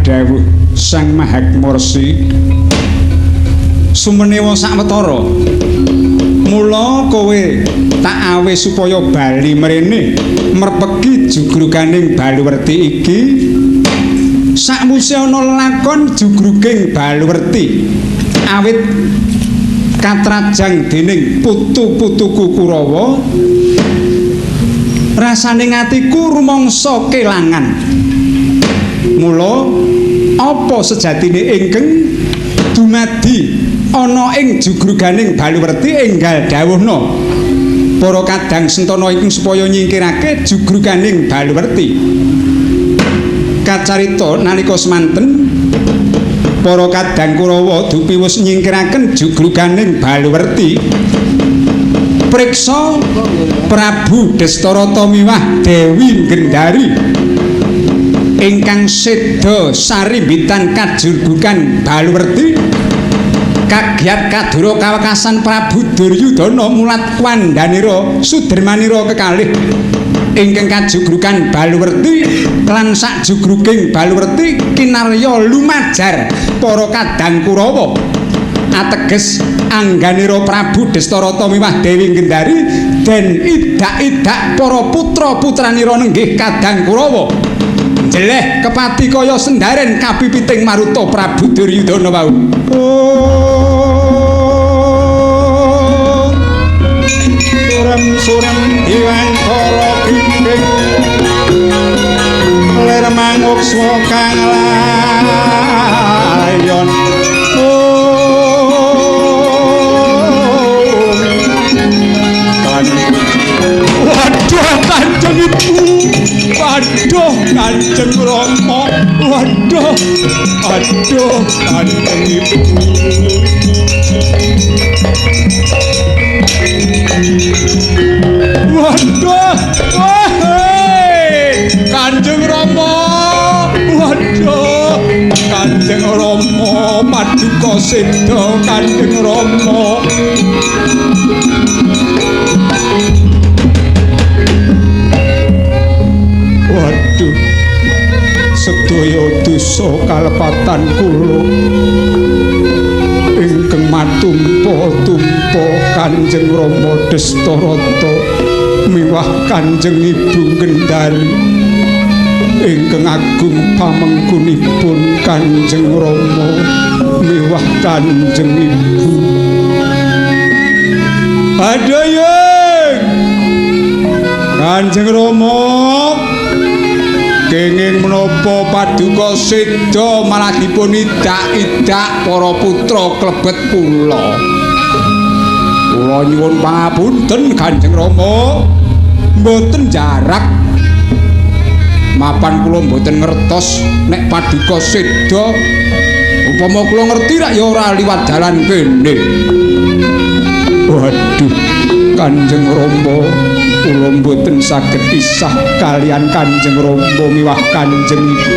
dawuh Sang Mahakmarsi sumenewa sawetara. Mula kowe tak awe supaya bali mrene merpeki jugruganing Baluwerti iki. Sakwise ana lakon jugruging Baluwerti awit katrajang dening putu-putuku Kurawa, rasane atiku rumangsa kelangan. Mula apa sejatine ingkang dumadi ana ing jugruganing Baluwerti enggal dawuhna para kadang sentana ingkang supaya nyingkirake jugruganing Baluwerti. Kacarita nalika semanten para kadang Kurawa dupi wis nyingkiraken jugruganing Baluwerti. Priksa Prabu Destarata miwah Dewi Gendari ingkang seda sarimbitan kajurgukan Baluwerti kagiat kadura kawekasan Prabu Duryudana mulat kandhanira sudermanira kekalih ingkang kajugrugan Baluwerti lan sakjugruging Baluwerti kinarya lumajar para kadang Kurawa. Ateges angganira Prabu Destarata miwah Dewi Gendari den idak-idak para putra-putranira nenggih kadang Kurawa. Jeleh kepati kaya sendaren kapipiting maruta Prabu Duryudana wau. Oh, Surem-surem diwangkara kingging lir manguksma kang layon. Waduh Kanjeng Ibu, waduh Kanjeng Rama, waduh, aduh Kanjeng Ibu. Waduh, wahai Kanjeng Rama, waduh Kanjeng Rama, paduka seda Kanjeng Rama. Waduh, sedaya dosa kalepatan kula ingkang matumpa-tumpa Kanjeng Rama Destarata miwah Kanjeng Ibu Gendari ingkang agung pamengkunipun Kanjeng Rama miwah Kanjeng Ibu. Aduh yen Kanjeng Rama, kenging menapa paduka seda malah dipun idak-idak para putra klebet kula. Kula nyuwun pangapunten Kanjeng Rama, mboten jarak. Mapan kula mboten ngertos nek paduka seda. Upama kula ngerti rak ya ora liwat dalan kene. Waduh, Kanjeng Rama, kula mboten saged pisah kalian Kanjeng Rama miwah Kanjeng Ibu.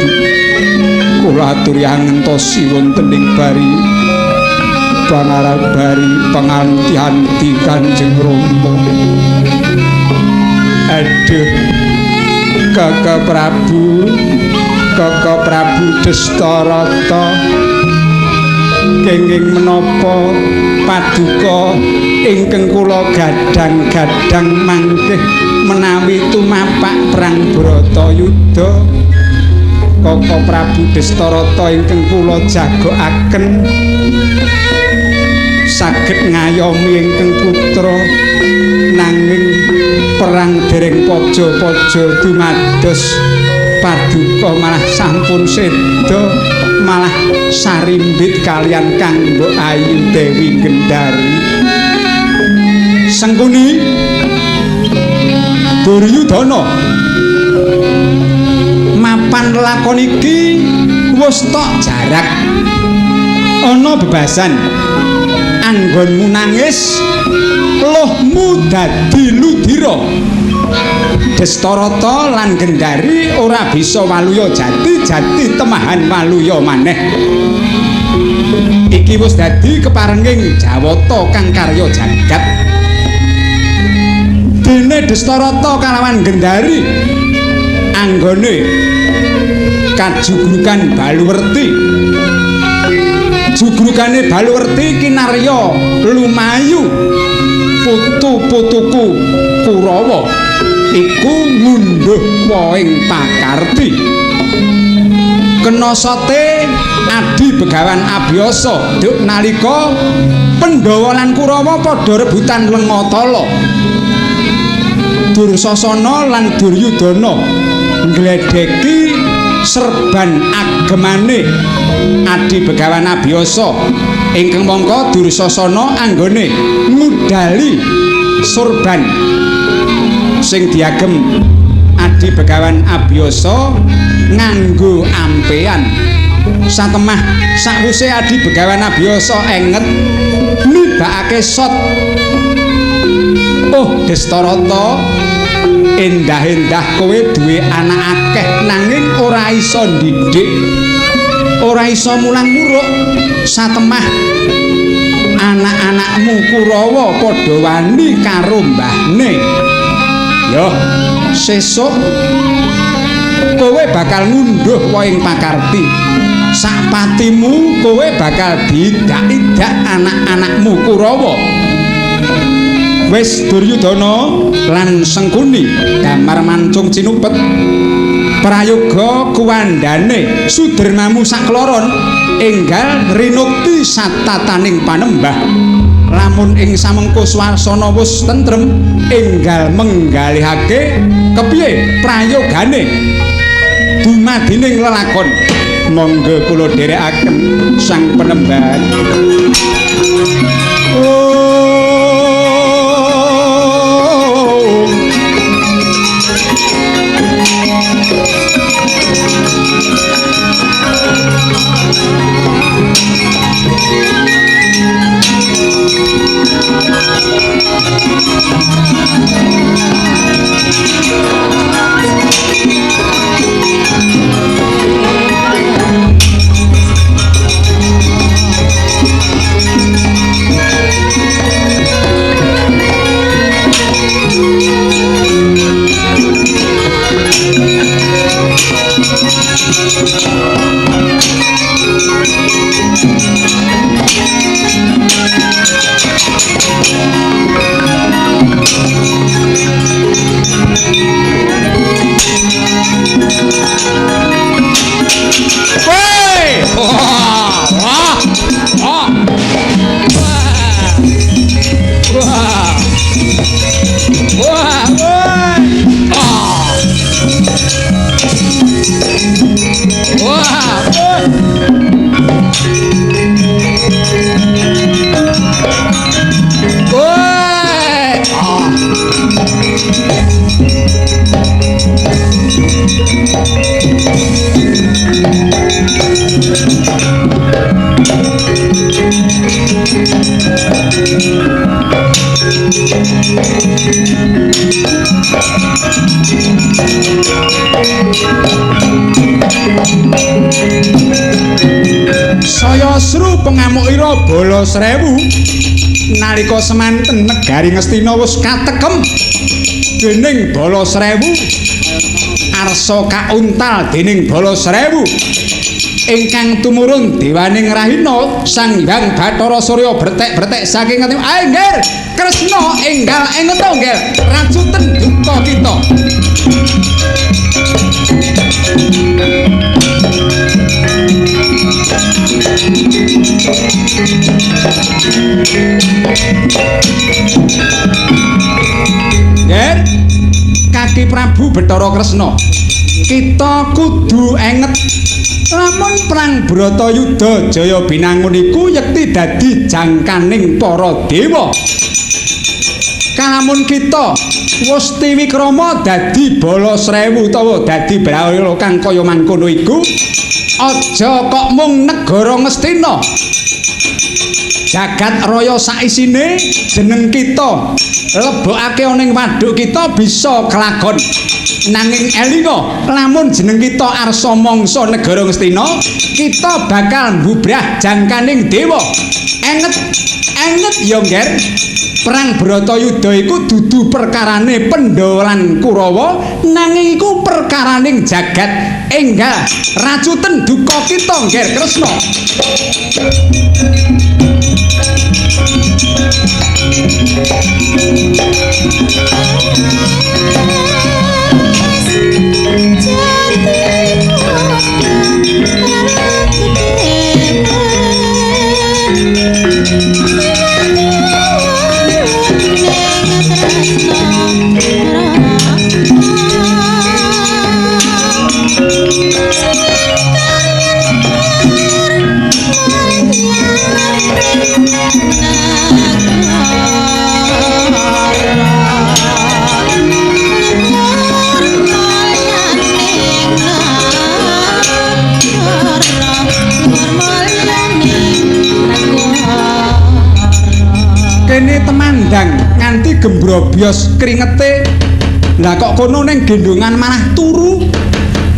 Kula aturi angentosi wonten ing bari pangarabari panganti-anti Kanjeng Rama. Aduh, Kakak Prabu, Kakak Prabu Destarata, kenging menapa paduka ingkang kula gadang-gadang mangkih menawi tumapak perang Bratayuda. Kaka Prabu Destarata ingkang kula jagokaken saged ngayomi ingkang putra, nanging perang dereng paja-paja dumados paduka malah sampun seda, malah sarimbit kalian Kang Mbok Ayu Dewi Gendari. Sengkuni Duryudana, mapan lakon iki wis tok jarak ana bebasan anggonmu nangis lohmu dadi ludira. Destarata lan Gendari ora bisa waluya jati-jati temahan waluya maneh. Iki wis dadi keparenging Jawata kang karya jagat. Dene Destarata kalawan Gendari anggone Kajugrugan Baluwerti. Jugrugane Baluwerti kinarya lumayu putu-putuku Kurawa iku ngunduh wohing pakarti. Kena sote Adi Begawan Abiyasa duk nalika Pandhawa lan Kurawa padha rebutan Lengatala. Dursasana lan Duryudana ngledheki serban agemane Adi Begawan Abiyasa ingkang mangka Dursasana anggone ngudali surban sing diagem Adi Begawan Abiyasa nganggo ampean. Satemah sakwise Adi Begawan Abiyasa enget nibakake sot. Oh Destarata, endah-endah kowe duwe anak akeh nanging ora iso ndidik, ora iso mulang muruk. Satemah anak-anakmu Kurawa padha wani karo mbahne. Yo, sesuk kowe bakal ngunduh wohing pakarti. Sakpatimu kowe bakal diidak-idak anak-anakmu Kurawa. Wis Duryudana lan Sengkuni damar mancung cinupet prayoga kuwandane sudermamu sakloron enggal rinukti satataning panembah. Lamun ing samengko swasana wis tentrem enggal menggalihake kepiye prayogane dumadining lelakon. Monggo kula dherekaken sang penembahan. Saya sru pengamukira bala 1000 nalika semanten negari Ngastina wis katekem dening bala 1000, arsa kauntal dening bala 1000 ingkang tumurun dewaning Rahina Sang Hyang Bathara Surya bertek-bertek saking ngerti. Ayo nggih Kresna enggal engeto nggih racuten duka kita. Ger, Kaki Prabu Bathara Kresna, kita kudu enget lamun perang Bratayuda Jaya Binangun iku yekti dadi jangkaning para dewa. Kalamun kita wis tiwikrama dadi bala 1000 utawa dadi brahala kang kaya mangkono iku, aja kok mung negara Ngastina. Jagat raya saisine jeneng kita lebokake ana ing waduk kita bisa kelakon. Nanging elinga, lamun jeneng kita arsa mangsa negara Ngastina, kita bakal mbubrah jangkaning dewa. Enget, enget ya, Ngger. Perang Bratayuda iku dudu perkarane Pandhawa lan Kurawa, nanging iku perkaraning jagat. Enggal racuten duka kita, Ngger Kresna. Kene temandang nganti gembrobyos kringete. Lah kok kono ning gendongan malah turu.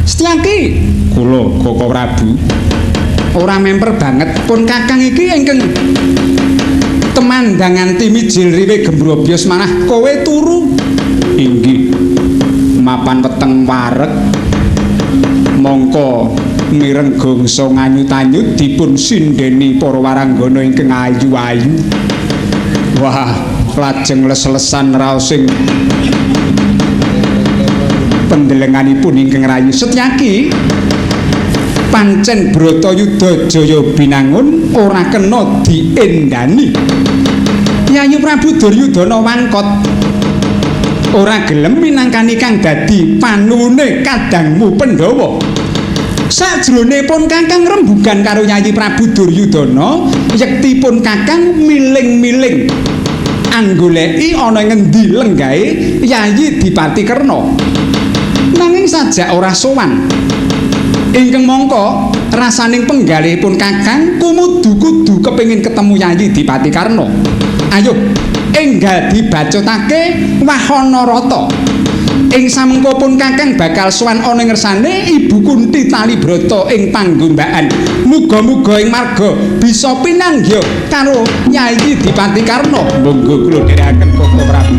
Setyaki, kula Koko Prabu ora memper banget pun kakang iki ingkang temandang nganti mijil riwe gembrobyos malah kowe turu. Inggih, mapan weteng wareg mongko mireng gongso nganyut-anyut dipun sindheni para waranggana ingkang ayu-ayu. Wah, lajeng les-lesan raosing pendelenganipun ingkang rayi. Setyaki, pancen Bratayuda Jaya Binangun ora kena diendani. Yayi Prabu Duryudana wangkot ora gelem minangkani kang dadi panuwune kadangmu Pandhawa. Sajrone pun kakang rembugan karo Yayi Prabu Duryudana, yektipun kakang miling-miling anggoleki ana ngendi lenggahe Yayi Dipati Karna. Nanging sajak ora sowan. Ingkang mangka rasaning penggalihipun kakang kumudu-kudu kepengin ketemu Yayi Dipati Karna. Ayo enggal dibacutake wahana rata. Ing samengko pun kakang bakal sowan ana ngersane Ibu Kunti Talibrata ing panggombaan. Muga-muga ing marga bisa pinanggih karo Yayi Dipati Karna. Monggo kula dherekaken Koko Prabu.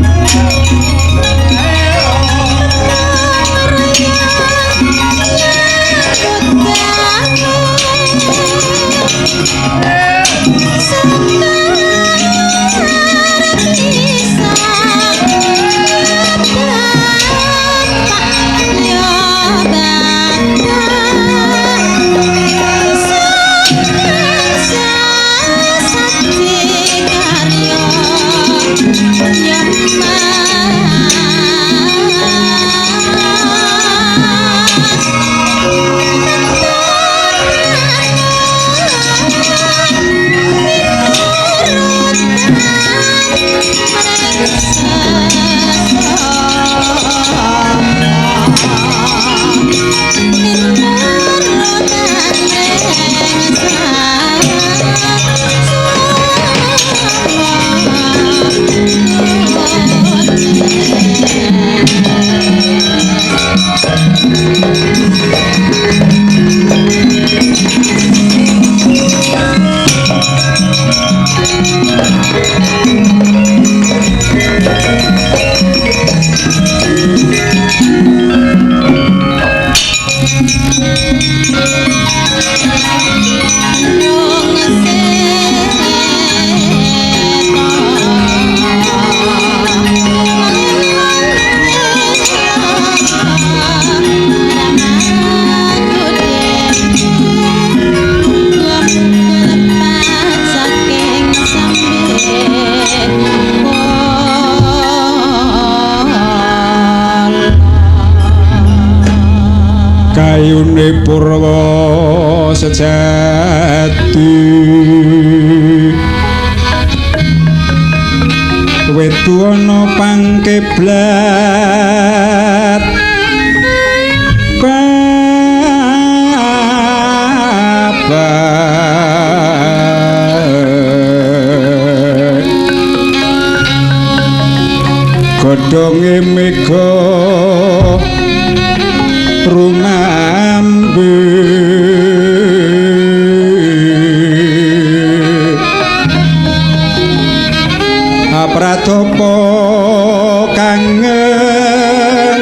Kayune purwa sejati wetu ana pangkiblat Ka'bah godhonge mega Pradapa kangen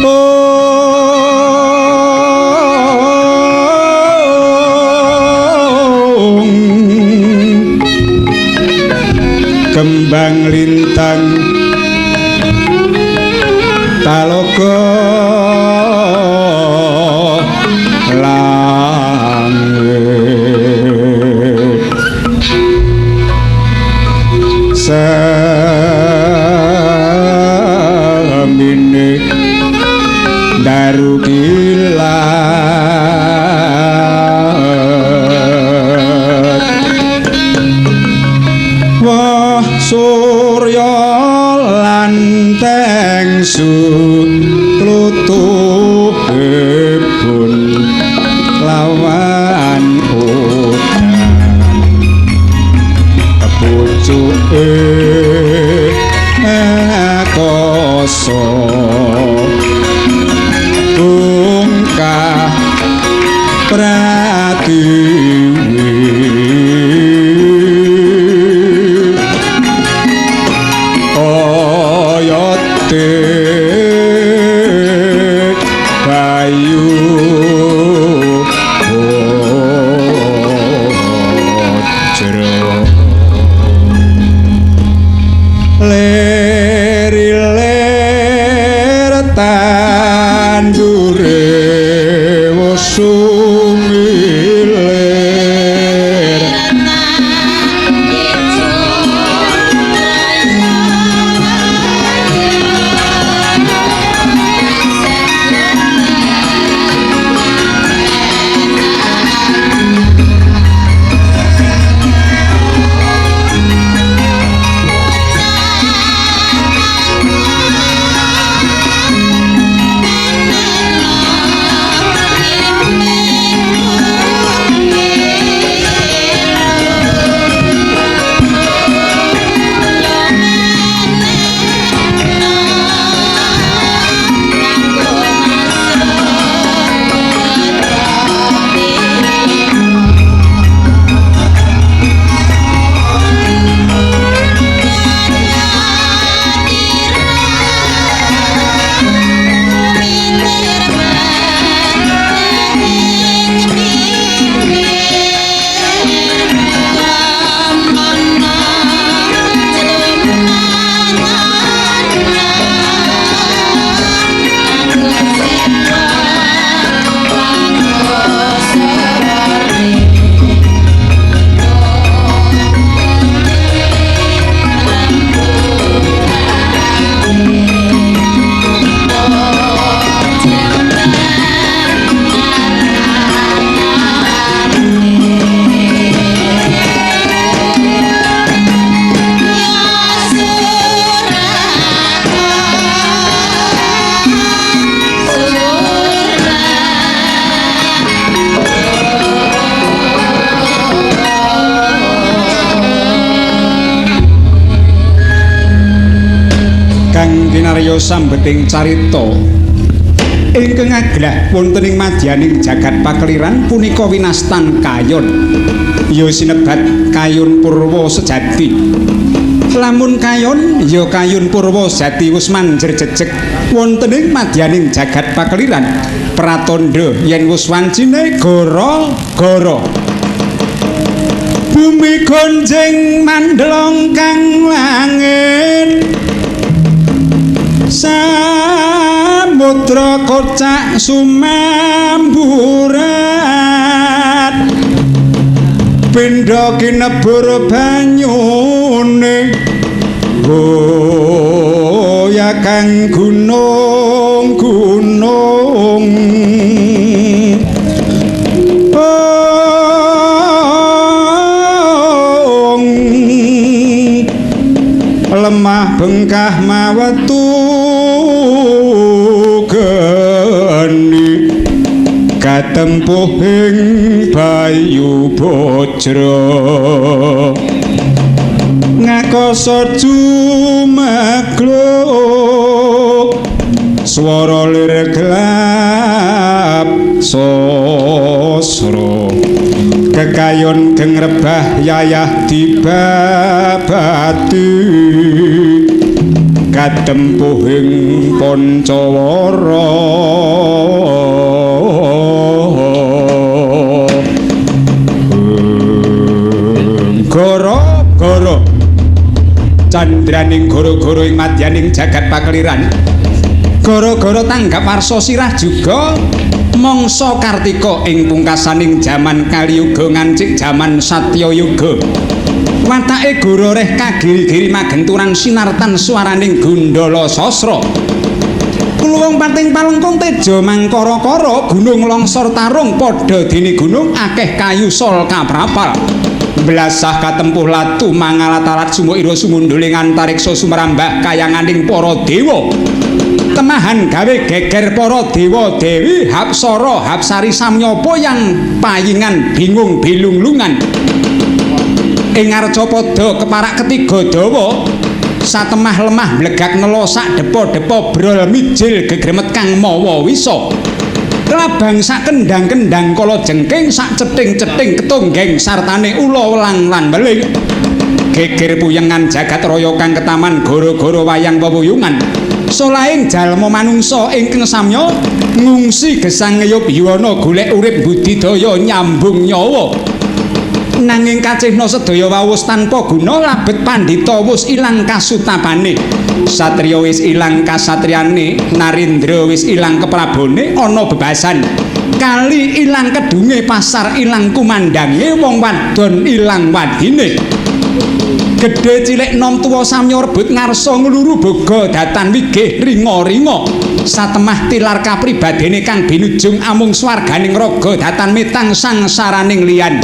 wong kembang lintang talaga langit semine daru kilat wah surya lan tengsu klutuhipun lawan udan kepucuke akasa bungkah pratiwi oyote bayu bojro lir-lir tandure sumilir. Kang kinarya sambeting carita ingkang aglah wonten ing madyaning jagat pakeliran punika winastan kayon, ya sinebat kayun purwa sejati. Lamun kayon ya kayun purwa sejati wis manjer jejeg wonten ing madyaning jagat pakeliran, pratandha yen wis wancine gara-gara bumi gonjing mandelong kang langit, samudra kocak sumamburat, pindha kinebur banyune goyah kang gunung-gunung. Lemah bengkah mawetu geni katempuh ing bayu bojro ngakasa jumegluk swara lir gelap sosro Kekayon gengrebah yayah dibabati katempuhing pancawara. Goro-goro candraning goro-goro ing madyaning jagat pakeliran, goro-goro tanggap warsa sirah juga mangsa Kartika ing pungkasaning jaman Kaliyuga ngancik jaman Satyayuga. Watake goro reh kagiri-giri magenturan sinartan swaraning Gundala Sasra. Kluwung pating palengkung teja mangkara-kara gunung longsor tarung padha dene gunung akeh kayu sol kaprapal. Blasah katempuh latu mangalat-alat sumuira sumundhuling antariksa sumerambah kayanganing para dewa. Temahan gawe geger para dewa dewi hapsara hapsari samyapa yang payingan bingung bilunglungan. Ing ngarcapada keparak ketiga dawa satemah lemah blegak nela sak depa-depa brol mijil gegremet kang mawa wisa. Labang sak kendang-kendang kala jengking sak cething-cething ketunggeng sartane ula welang lan weling. Geger puyengan jagat raya kang ketaman gara-gara wayang pepuyungan. Solahing jalma manungsa ingkang samya ngungsi gesang ngeyup yuwana golek urip budidaya nyambung nyawa. Nanging kacihna sedaya wawus tanpa guna labet pandhita wus ilang kasutapane. Satriya wis ilang kasatriyane, Narendra wis ilang keprabone, ana bebasan. Kali ilang kedunge, pasar ilang kumandange, wong wadon ilang wadine. Gedhe cilik nom tuwa samya rebut ngarsa ngluru boga datan wigih ringa-ringa. Satemah tilar kapribadene kang binujung amung swarganing raga datan mitang sangsaraning liyan.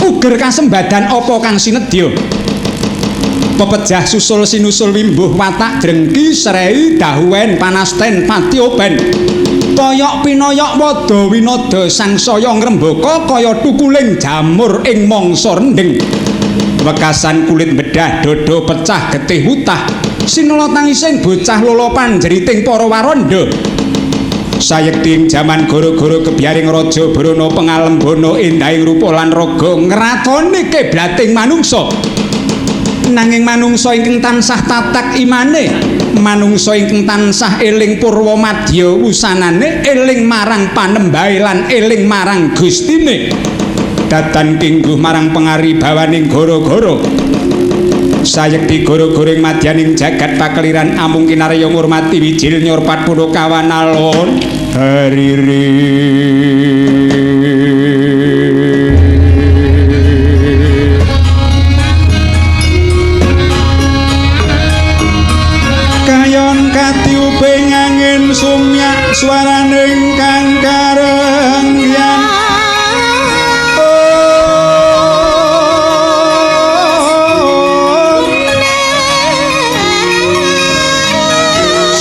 Uger kasembadan apa kang sinedya? Pepejah susul sinusul wimbuh watak drengki srei dahuwen panasten patioben. Toyok pinoyok wada winada sangsaya ngrembaka kaya tukuling jamur ing mangsa rendheng. Wekasan kulit bedah dodo pecah getih wutah. Sinala tangising bocah lolo panjeriting para waranda. Sayekti ing jaman gara-gara kebyaring raja Brana pengalembana endahing rupa lan raga ngratoni kiblating manungsa. Nanging manungsa ingkang tansah tatak imane, manungsa ingkang tansah eling purwa madya wusanane, eling marang panembahe lan eling marang Gustine. Datan kingguh marang pengaribawaning gara-gara. Sayekti gara-gara ing madyaning jagat pakeliran amung kinarya ngurmati wijil nyorpat punakawan alon hariri. Kayon katiuping angin sumyak swaraning kang karengyan.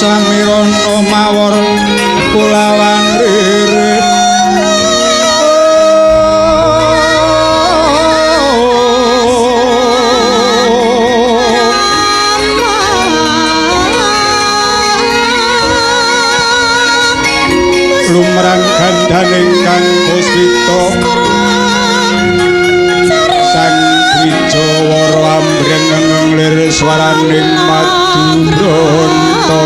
Samirana mawar kulawan ririt. Lumrang gandaning kang puspita sang Dwijawara ambreng nglir swaraning maduranta.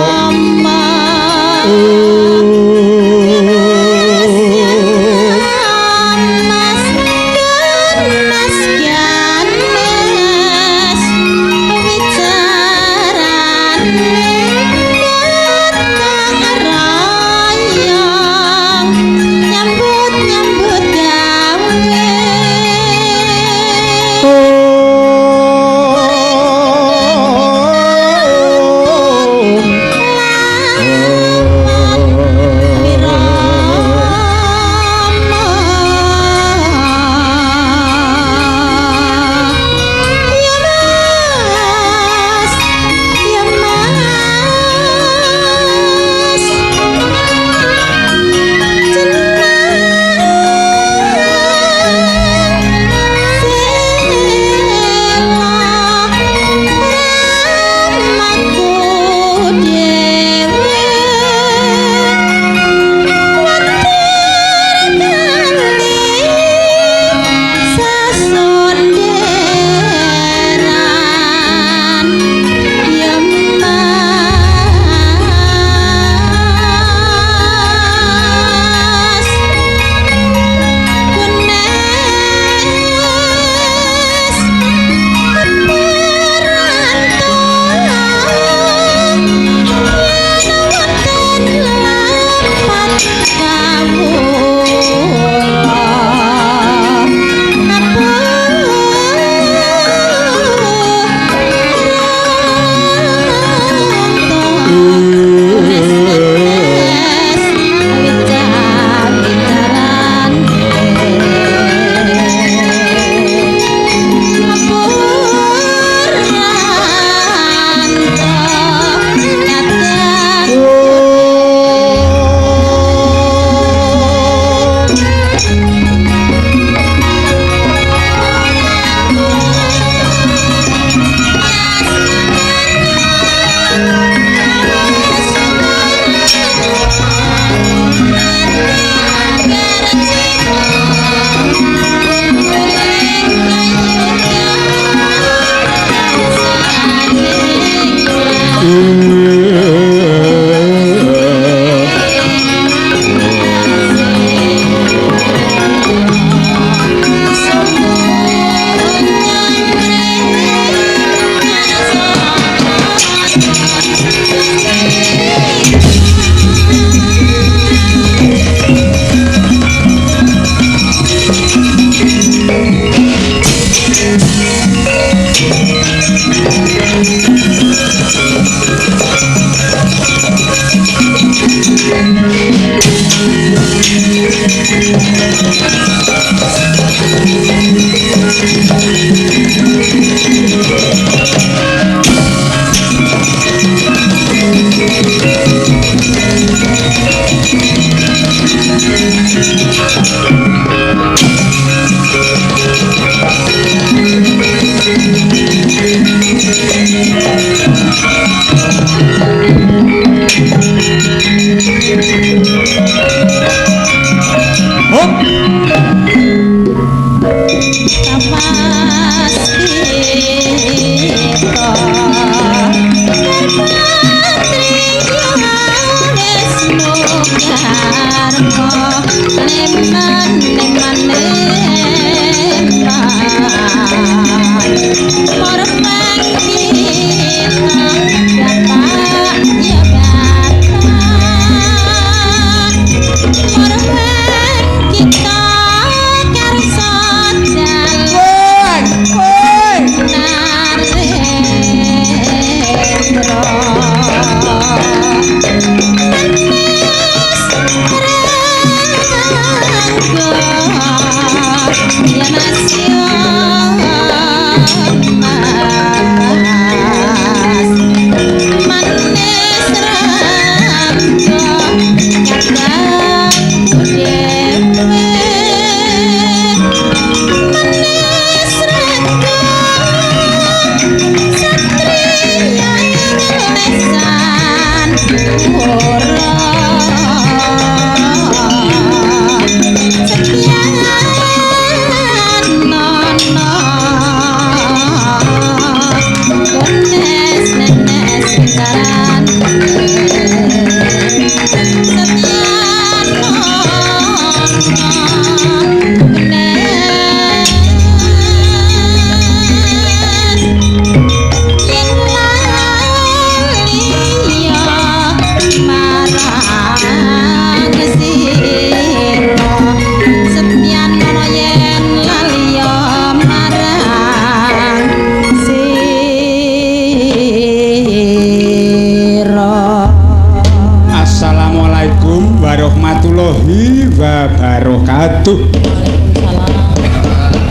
Wabarakatuh. Waalaikumsalam.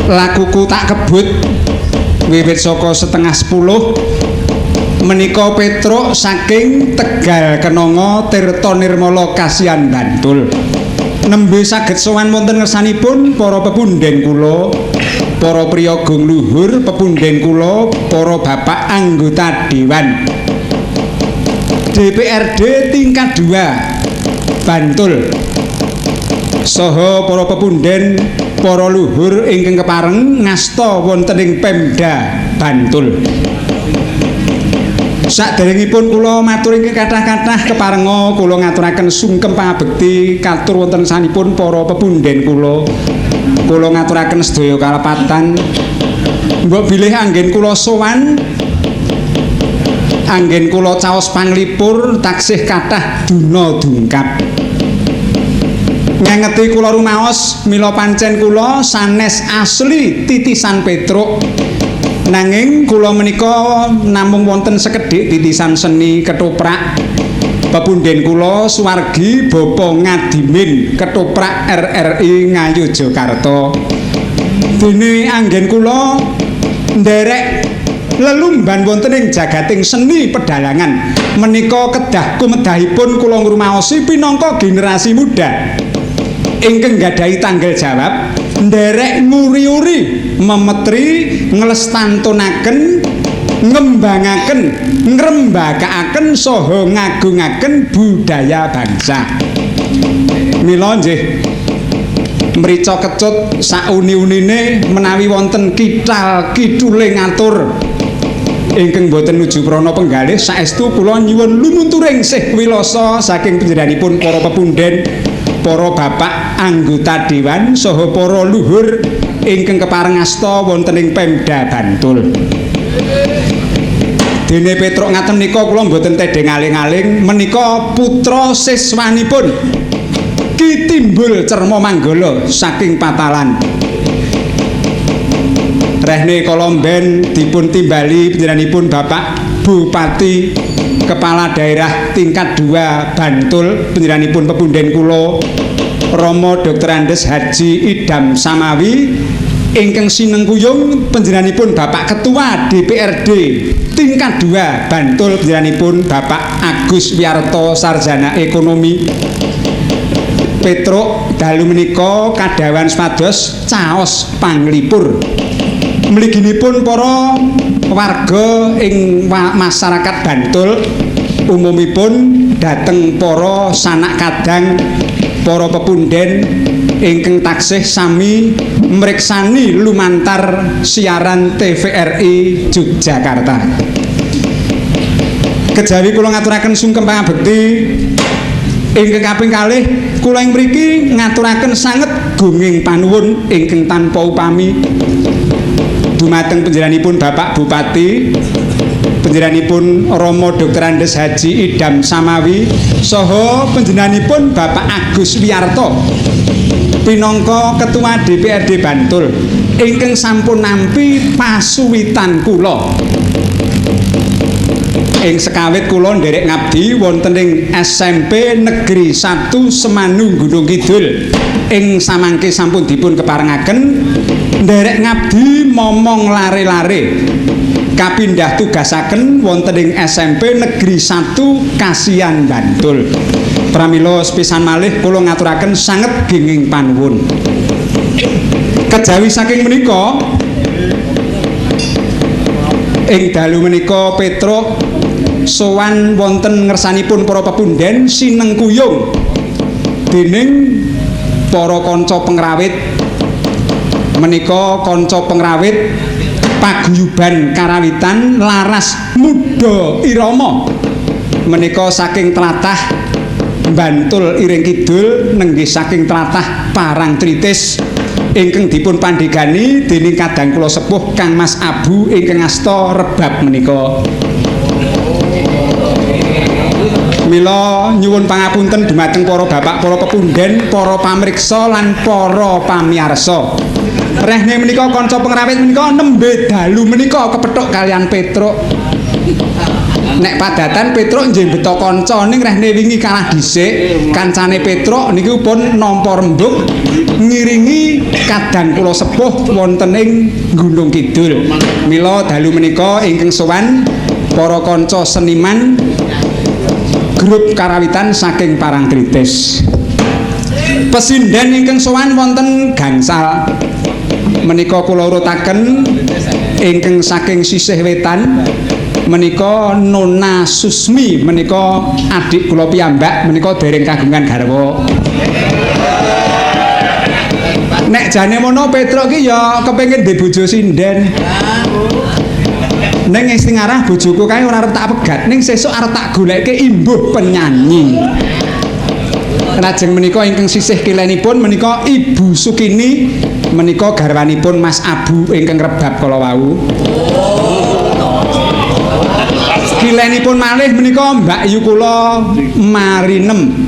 Lakuku tak kebut wiwit saka 9:30 menika Petruk saking Tegal Kenanga Tirta Nirmala Kasihan Bantul. Nembe saged sowan wonten ngersanipun para pepunden kula, para priyagung luhur pepunden kula, para bapak anggota dewan DPRD tingkat 2 Bantul. Saha para pepunden, para luhur ingkang kepareng ngasta wonten ing Pemda Bantul. Saderengipun kula matur ingkang kathah-kathah keparenga kula ngaturaken sungkem pangabekti katur wonten sanipun para pepunden kula. Kula ngaturaken sedaya kalepatan. Mbok bilih anggen kula sowan, anggen kula caos panglipur taksih kathah duna dungkap. Ngengeti kula rumaos mila pancen kula sanes asli titisan Petruk. Nanging kula menika namung wonten sekedhik titisan seni ketoprak. Pepunden kula suwargi Bapak Ngadimin Ketoprak RRI Ngayogyakarta. Dene anggen kula nderek lelumban wonten ing jagating seni pedalangan menika kedah kumedahipun kula ngrumaosi pinangka generasi muda ingkang nggadahi tanggung jawab nderek nguri-uri memetri nglestantunaken ngembangaken ngrembakaaken saha ngagungaken budaya bangsa. Mila nggih mrica kecut sauni-unine menawi wonten kital kitule ngatur ingkang boten nuju prana penggalih, saestu kula nyuwun lumunturing sih wilasa saking panjenenganipun para pepunden, para bapak anggota dewan saha para luhur ingkang kepareng asta wonten ing Pemda Bantul. Dene Petruk ngaten nika kula mboten tedheng aling-aling menika putra siswanipun Ki Timbul Cerma Manggala saking Patalan. Rehne kolomben dipun timbali panjenenganipun Bapak Bupati Kepala Daerah tingkat 2 Bantul panjenenganipun pepunden kula Rama Dr. Andes Haji Idam Samawi ingkang sinengkuyung panjenenganipun Bapak Ketua DPRD tingkat 2 Bantul panjenenganipun Bapak Agus Wiyarto Sarjana Ekonomi. Petruk dalu menika kadhawan supados caos panglipur. Mliginipun para warga ing masyarakat Bantul umumipun dhateng para sanak kadang, para pepunden ingkang taksih sami mriksani lumantar siaran TVRI Yogyakarta. Kejawi kula ngaturaken sungkem pangabekti ingkang kaping kalih kula ing mriki ngaturaken sanget gunging panuwun ingkang tanpa upami dumateng panjenenganipun Bapak Bupati, panjenenganipun Rama Dr. Andes Haji Idam Samawi saha panjenenganipun Bapak Agus Wiyarto pinangka Ketua DPRD Bantul ingkang sampun nampi pasuwitan kula. Ing sekawit kula nderek ngabdi wonten ing SMP Negeri 1 Semanu Gunung Kidul ing samangke sampun dipun keparengaken nderek ngabdi momong lare-lare kapindah tugasaken wonten ing SMP Negeri 1 Kasihan Bantul. Pramila sepisan malih kula ngaturaken sanget genging panuwun. Kejawi saking menika ing dalu menika Petruk sowan wonten ngersanipun para pepunden sinengkuyung dening para kanca pengrawit menika kanca pengrawit paguyuban karawitan Laras Muda Irama menika saking tlatah Bantul Iring Kidul nenggih saking tlatah Parangtritis ingkang dipun pandhegani dening kadang kula sepuh Kang Mas Abu ingkang asta rebab menika. Mila nyuwun pangapunten dumateng para bapak, para pepunden, para pamriksa lan para pamiyarsa. Rehne menika kanca pengrawit menika nembe dalu menika kepethuk kalian Petruk. Nek padatan Petruk nggih beto kanca ning rehne wingi kalah dhisik, kancane Petruk niku pun nampa rembug ngiringi kadang kula sepuh wonten ing Gunung Kidul. Mila dalu menika ingkang sowan para kanca seniman grup karawitan saking Parangtritis. Pesinden ingkang sowan wonten gangsal menika kula urutaken ingkang saking sisih wetan menika Nona Susmi menika adik kula piyambak menika dereng kagungan garwa. Nek jane mono Petruk ki ya kepengin ndek bojo sinden. Ning sing ngarah bojoku kae ora arep tak pegat, ning sesuk arep tak goleke imbuh penyanyi. Lajeng menika ingkang sisih kilenipun menika Ibu Sukini menika garwanipun Mas Abu ingkang rebab kala wau. Kilenipun malih menika Mbak Yu kula Marinem.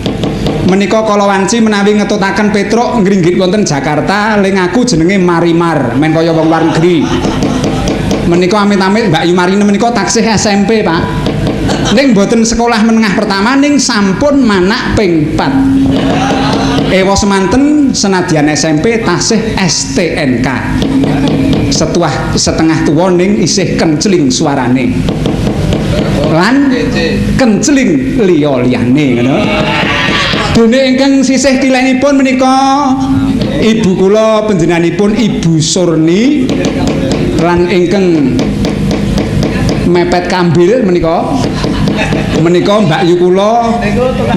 Menika kala wanci menawi ngetutaken Petruk ngringgit wonten Jakarta ling aku jenenge Marimar, men kaya wong luar negeri. Menika amit-amit Mbak Yu Marinem menika taksih SMP, Pak. Ning mboten sekolah menengah pertama ning sampun manak ping 4. Ewa semanten senadyan SMP tasih STNK. Setuah setengah tuwa ning isih kencling suarane. Lan kencling liya-liyane ngono. Dene ingkang sisih kilenipun menika ibu kula panjenenganipun Ibu Surni lan ingkang mepet kambil menika menika Mbak Yu kula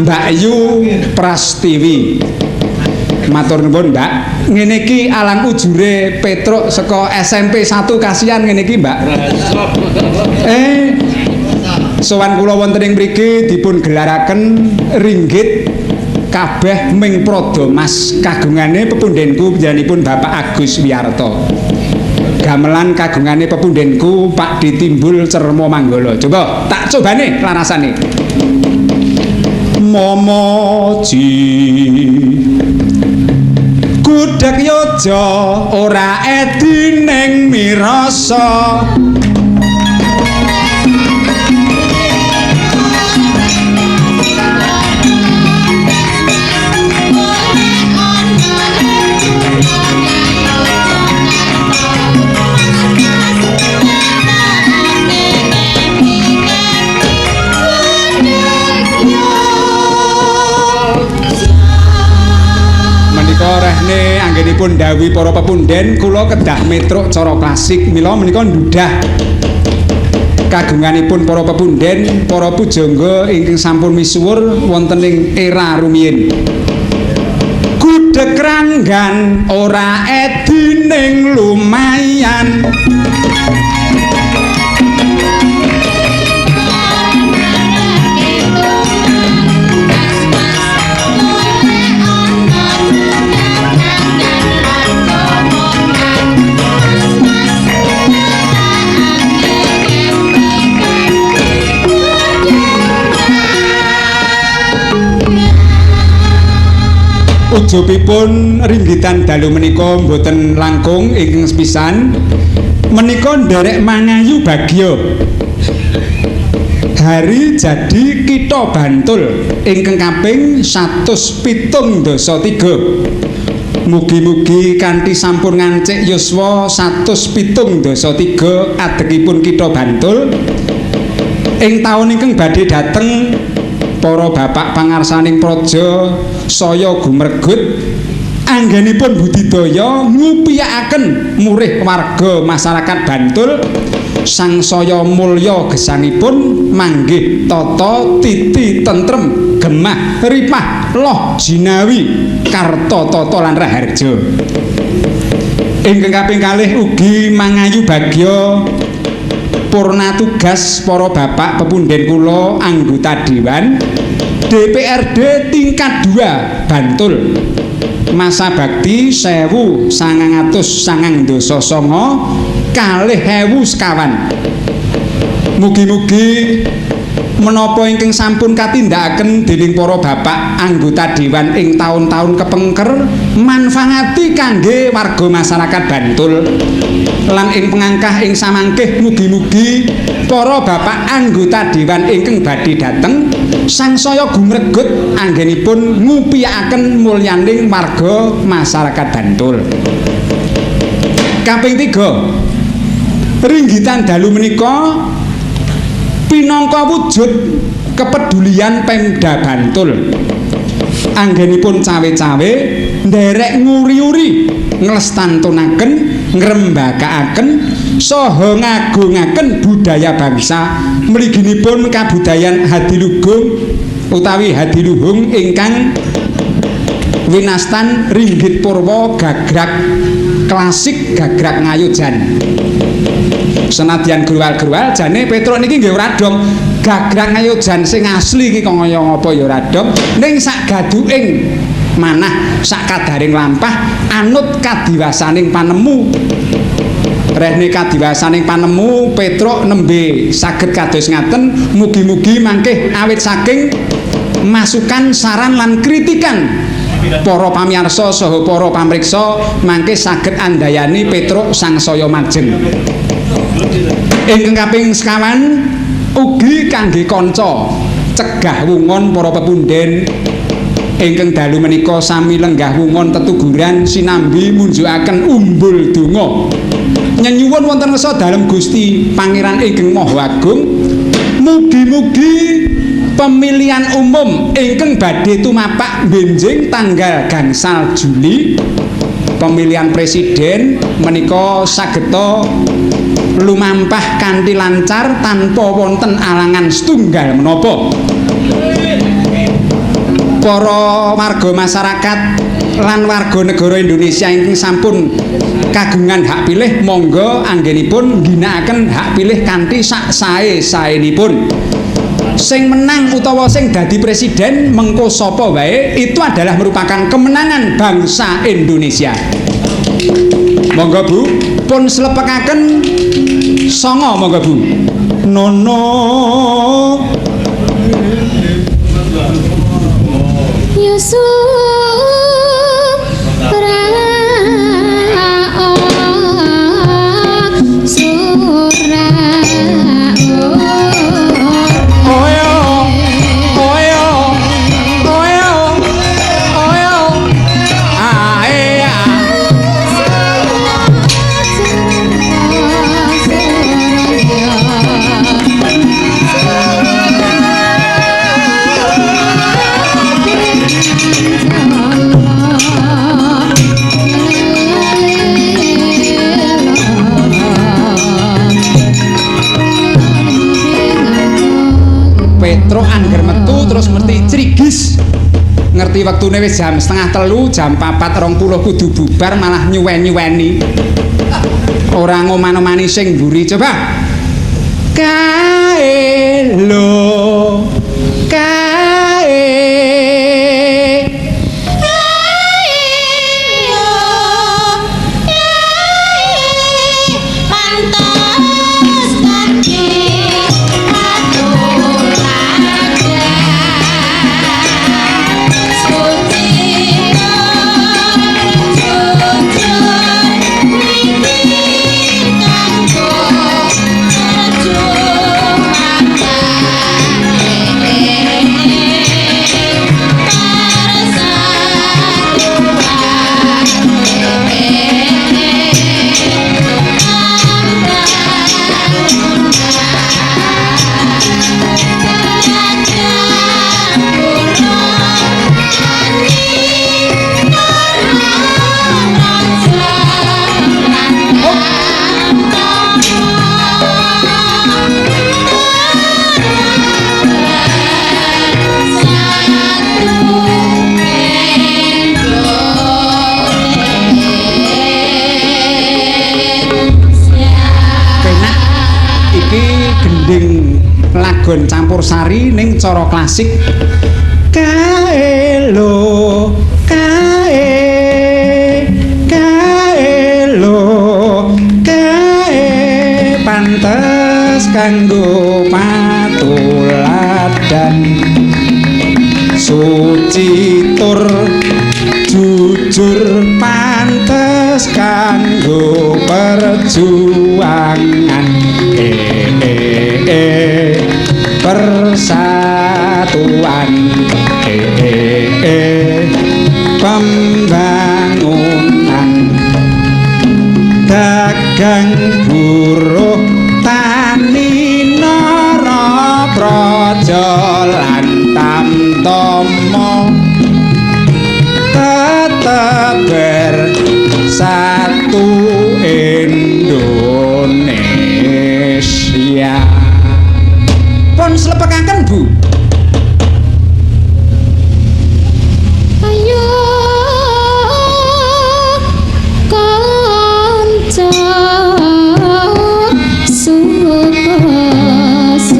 Mbak Yu Prastiwi. Matur nuwun Mbak. Ngene iki alang ujure Petruk saka SMP 1 kasihan ngene iki Mbak. Sowan kula wonten ing mriki dipun gelaraken ringgit kabeh ming Prada Mas kagungane pepundhenku panjenenganipun Bapak Agus Wiyarto. Gamelan kagungane pepundhenku Pak Ditimbul Cermo Manggala. Coba tak cobane larasane. Momoji gudheg yojo ora edi ning mirasa. Rehne anggenipun dhawuhi para pepunden kula kedah metruk cara klasik mila menika ndhudah kagunganipun para pepunden para pujangga ingkang sampun misuwur wonten ing era rumiyin. Gudheg ranggan ora edi ning lumayan. Ujubipun ringgitan dalu menika mboten langkung ingkang sepisan menika nderek mangayu bagya hari jadi kitha Bantul ingkang kaping 173. Mugi-mugi kanthi sampun ngancik yuswa 173 adegipun kitha Bantul ing taun ingkang badhe dhateng para bapak pangarsaning praja saya gumregut anggenipun budidaya ngupiyakaken murih warga masyarakat Bantul sangsaya mulya gesangipun manggih tata titi tentrem gemah ripah loh jinawi karta tata lan raharja. Ingkang kaping kalih ugi mangayu bagya purna tugas para bapak pepunden kula anggota dewan DPRD tingkat 2 Bantul masa bakti 1999 2000 sekawan. Mugi-mugi Menapa ingkang sampun katindakaken dening para bapak anggota dewan ing taun-taun kepengker manfaati kangge warga masyarakat Bantul. Lan ing pengangkah ing samangkih mugi-mugi para bapak anggota dewan ingkang badhe dhateng sangsaya gumregut anggenipun ngupiyakaken mulyaning warga masyarakat Bantul. Kaping 3, ringgitan dalu menika pinangka wujud kepedulian Pemda Bantul. Anggenipun cawe-cawe nderek nguri-uri nglestantunaken, ngrembakaaken saha ngagungaken budaya bangsa mliginipun kabudayan hadilugung utawi hadiluhung ingkang winastan ringgit purwa gagrak klasik gagrak ngayujan. Senadyan gruwal-gruwal jane Petruk niki nggih ora dong gagrak ngayujan sing asli iki kaya ngapa ya ora dong, ning sak gaduking manah sak kadaring lampah anut kadiwasaning panemu. Rehne kadiwasaning panemu Petruk nembe saged kados ngaten, mugi-mugi mangkih awit saking masukan, saran lan kritikan para pamirsa saha para pamriksa mangke saged andayani Petruk sangsaya majeng. Ingkang kaping sekawan ugi kangge kanca cegah wungon para pepunden ingkang dalu menika sami lenggah wungon tetuguran sinambi munjukaken umbul donga. Nyenyuwun wonten ngersa dalem Gusti Pangeran ingkang Maha Agung, mugi-mugi pemilihan umum ingkang badhe tumapak benjing tanggal 5 Juli pemilihan presiden menika sageta lumampah kanthi lancar tanpa wonten alangan setunggal menapa. Para warga masyarakat lan warga negara Indonesia ingkang sampun kagungan hak pilih monggo anggenipun ngginakaken hak pilih kanthi sak sae-saenipun. Sing menang utawa sing dadi presiden mengko sapa wae itu adalah merupakan kemenangan bangsa Indonesia. Monggo Bu, pun slepekaken songo monggo Bu. Nono Yusuf Petruk angger metu terus mesti crigis. Ngerti wektune wis jam 2:30, jam 4:20 kudu bubar malah nyuwen-nyuweni. Ora ngoman-omani sing mburi coba. Kae lho. Kae. Lagon campur sari ning cara klasik. Kae lho, kae, kae lho, kae pantes kanggo patuladan. Kanggo perjuangan persatuan pembangunan dagang buruh tani nara praja lan tamtama tetep bersatu Indonesia. Pun slepekaken Bu. Ayo kanca suka suka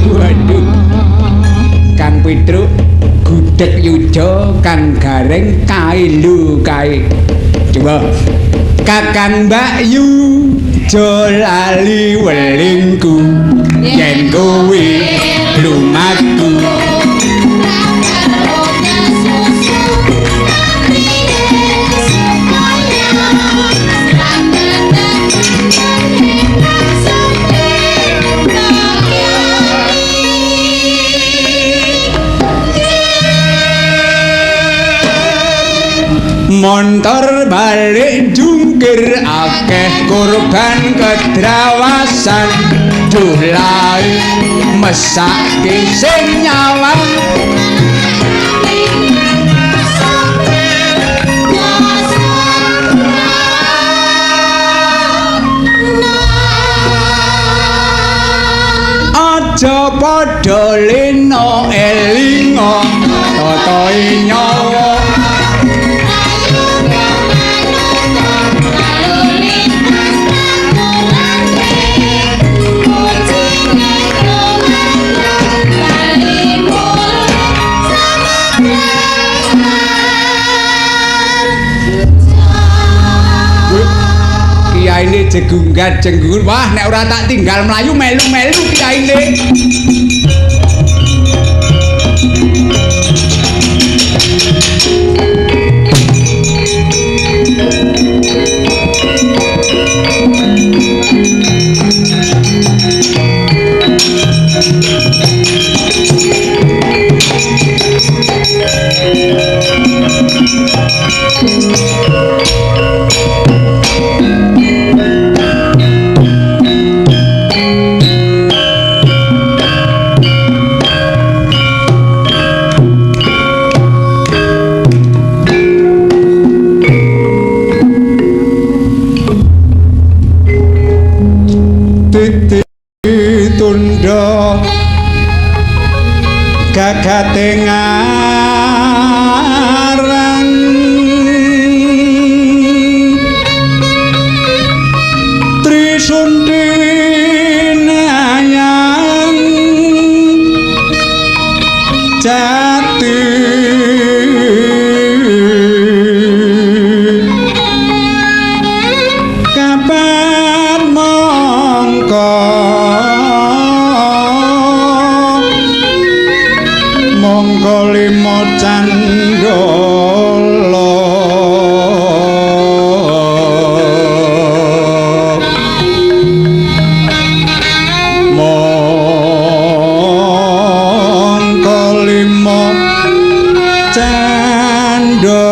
Waduh. Kang Petruk gudeg yuda Kang Gareng kae lho kae. Coba Kakang Mbak Yu aja lali welingku yen kowe lumaku. Montor balik jungkir akeh korban kedrawasan duh lae mesake sing nyawang. Aja padha lena elinga tatae nyawa. Kiyaine jegunggat jenggur, wah nek ora tak tinggal mlayu melu-melu kiyaine. Tunda gagate ngarang Trisunti nayang jati kapan mongko mongko lima candala mongko lima candala.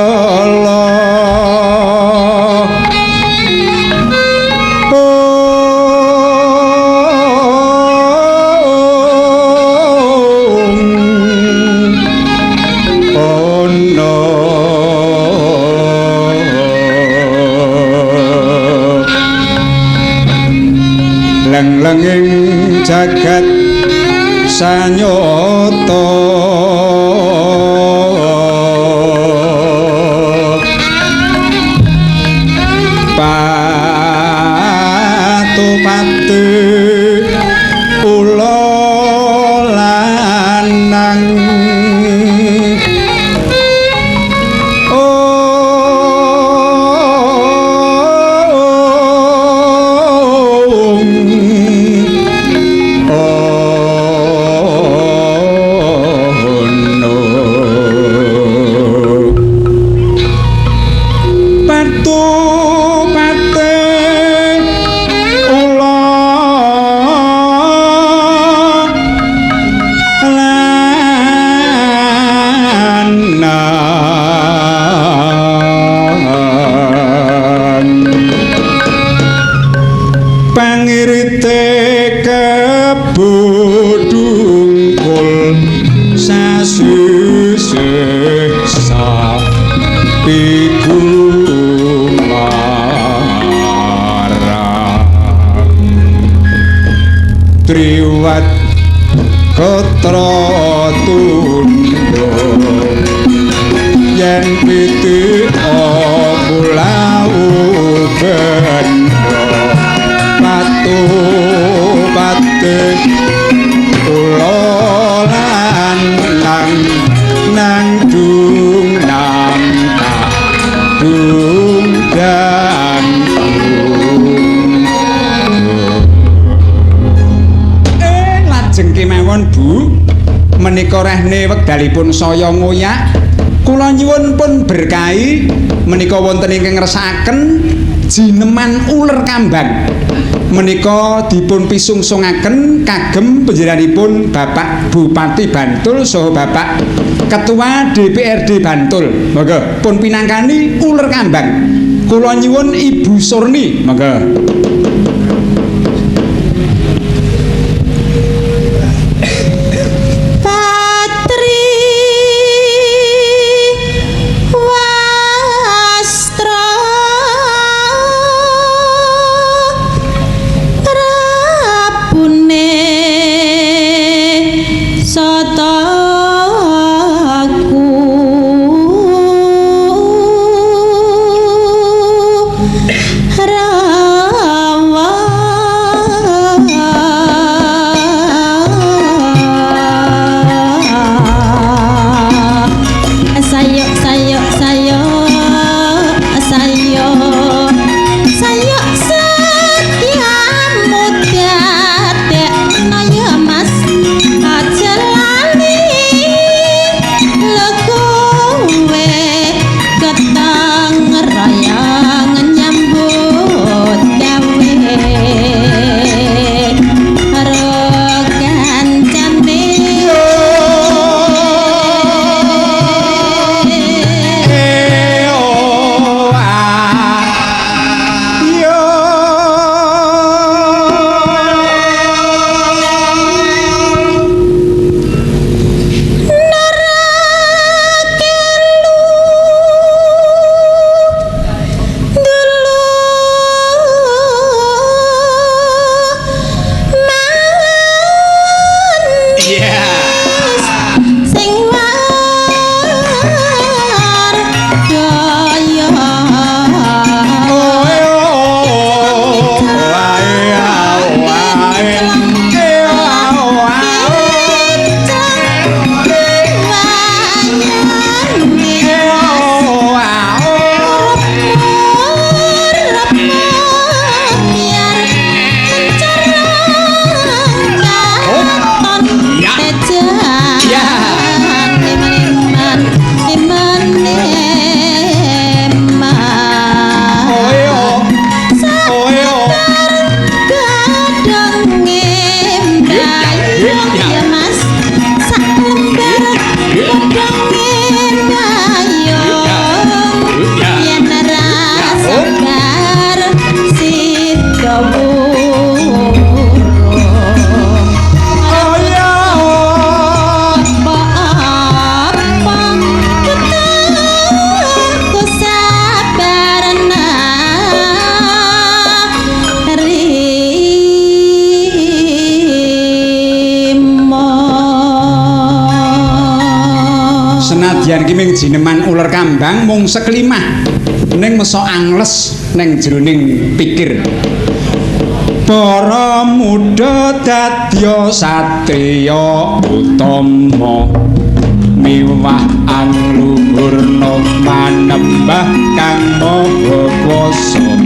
Leng-lenging jagat sanyata Patu-patu ula lanang triwat ketra tundha yen piti mulau benda patu pate kula lanang nang dung nang tak dung dang. Lajeng kemawon Bu, menika rehne wekdalipun saya ngoyak, kula nyuwun pun berkahi menika wonten ingkang ngersakaken jineman uler kambang. Menika dipun pisungsungaken kagem panjenenganipun Bapak Bupati Bantul saha Bapak Ketua DPRD Bantul. Monggo pun pinangkani uler kambang. Kula nyuwun Ibu Surni, monggo. Senadyan ki ming jineman uler kambang mung sekelimah ning mesa angles neng jroning pikir. Para muda dadya satriya utama miwah angluhurna manembah kang maha kuwasa.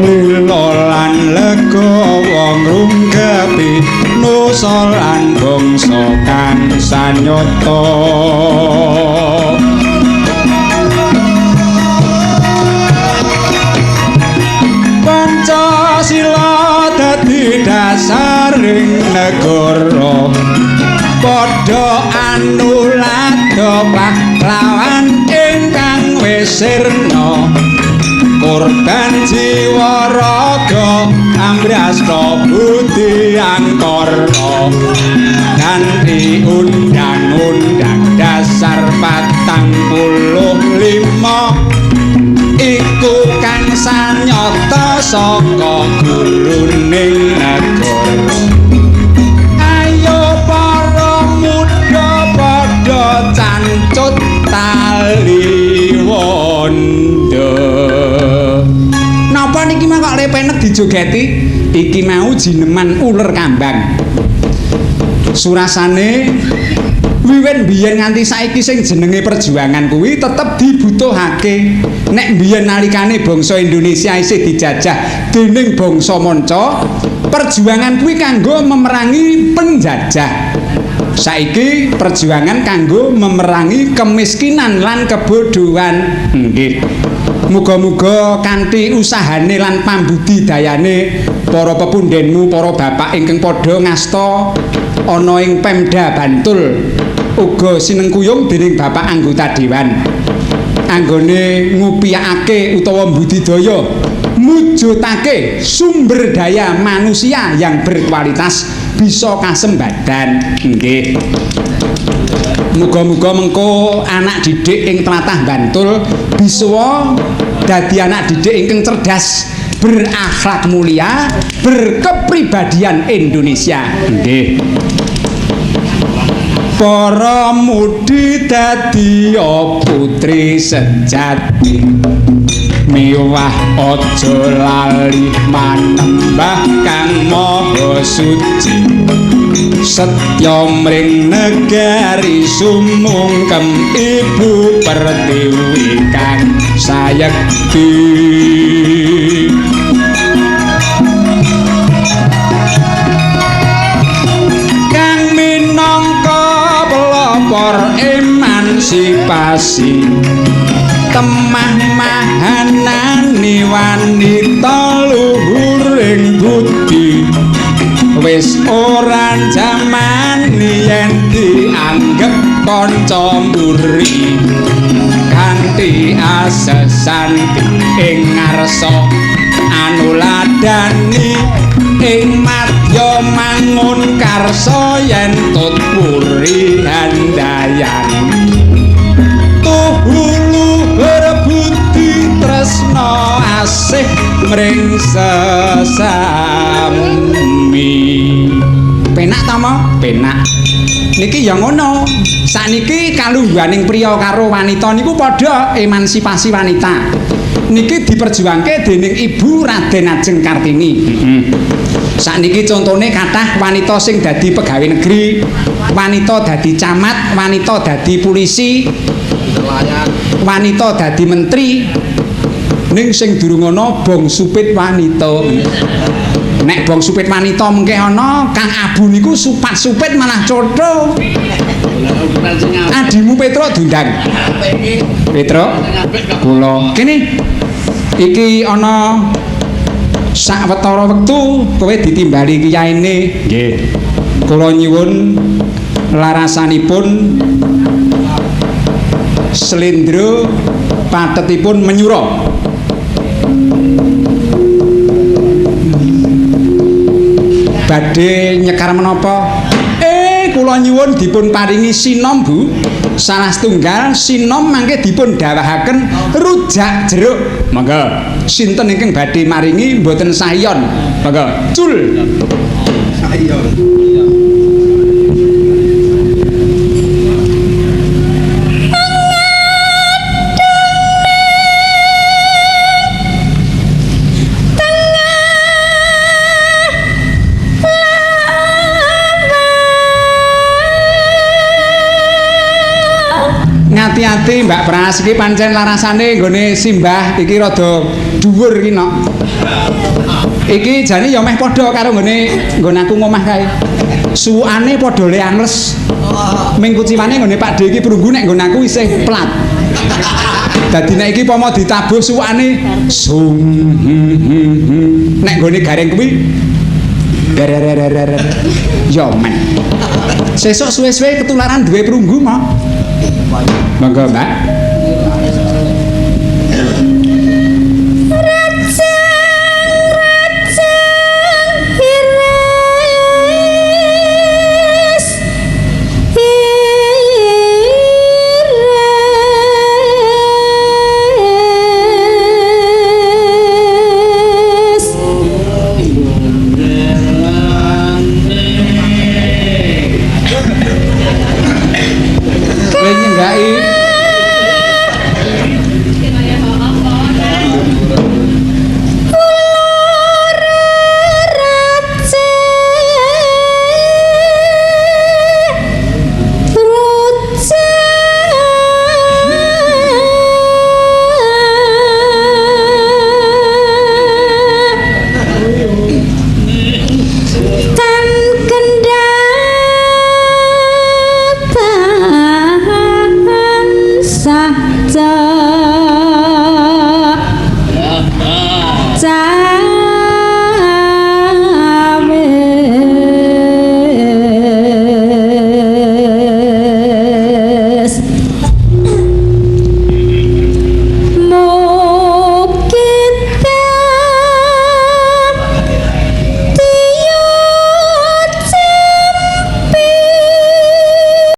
Lila lan lega wong rungkepi nusa lan bangsa kang sanyata. Pancasila dadi dasaring negara, padha anuladha pahlawan ingkang wis sirna. Korban jiwa raga ambrasta budi angkara, kanthi undang-undang dasar 45 iku kang sanyata saka guruning negara. Ayo para muda padha cancut tali wanda. Napa niki mah kok lepenek dijogeti? Iki mau jineman uler kambang. Surasane wiwit biyen nganti saiki sing jenenge perjuangan kuwi tetep dibutuhake. Nek biyen nalikane bangsa Indonesia isih dijajah dening bangsa manca, perjuangan kuwi kanggo memerangi penjajah. Saiki perjuangan kanggo memerangi kemiskinan lan kebodohan. Nggih. Muga-muga kanthi usahane lan pambudidayane para pepundhenmu, para bapak ingkang padha ngasta ana ing Pemda Bantul uga sinengkuyung dening bapak anggota dewan anggone ngupiyakake utawa mbudidaya mujudake sumber daya manusia yang berkualitas bisa kasembadan. Nggih. Muga-muga mengko anak didik ing tlatah Bantul bisa dadi anak didik ingkang cerdas, berakhlak mulia, berkepribadian Indonesia. Nggih. Para mudi dadi putri sejati, miwah aja lali manembah kang maha suci. Setya mring negari sumungkem ibu pertiwi kang sayekti. Kang minangka pelopor emansipasi, temah mahanani wanita luhuring budi. Wis ora jaman yen dianggep kanca mburi, kanthi asesanti ing ngarsa anuladani ing madya mangun karsa yen tut puri handayani. Tuhu luhur budi tresna asih mring sesami. Penak ta, Mo? Penak. Niki ya ngono. Sakniki kalungguhaning priya karo wanita niku padha emansipasi wanita. Niki diperjuangke dening Ibu Raden Ajeng Kartini. Sakniki contone kathah wanita sing dadi pegawai negeri, wanita dadi camat, wanita dadi polisi, wanita dadi menteri. Ning sing durung ana bong supit wanita. Nek bong supit wanita mengke ana, Kang Abu niku supat-supit malah cotho. Adimu Petro diundang. Petro, kula kene iki ana sawetara wektu kowe ditimbali kiyaine. Nggih. Kula nyuwun larasanipun slendro patetipun menyura. Badhe nyekar menapa? Kula nyuwun dipun paringi sinom, Bu. Salah setunggal sinom mangke dipun dawahaken rujak jeruk. Monggo. Sinten ingkang badhe maringi mboten sahiyon? Monggo. Cul. Sahiyon. Laras iki pancen larasane nggone simbah iki rada dhuwur iki nok. Iki jane ya meh padha karo nggone nggon aku ngomah kae. Suwukane padha le angles. Ming kuciwane nggone Pakde iki prunggu nek nggon aku isih plat. Dadi nek iki pomo ditabuh suwukane sung nek nggone gareng kuwi dererererer. Ya men. Sesuk suwe-suwe ketularan duwe prunggu mok. Monggo, Mbak.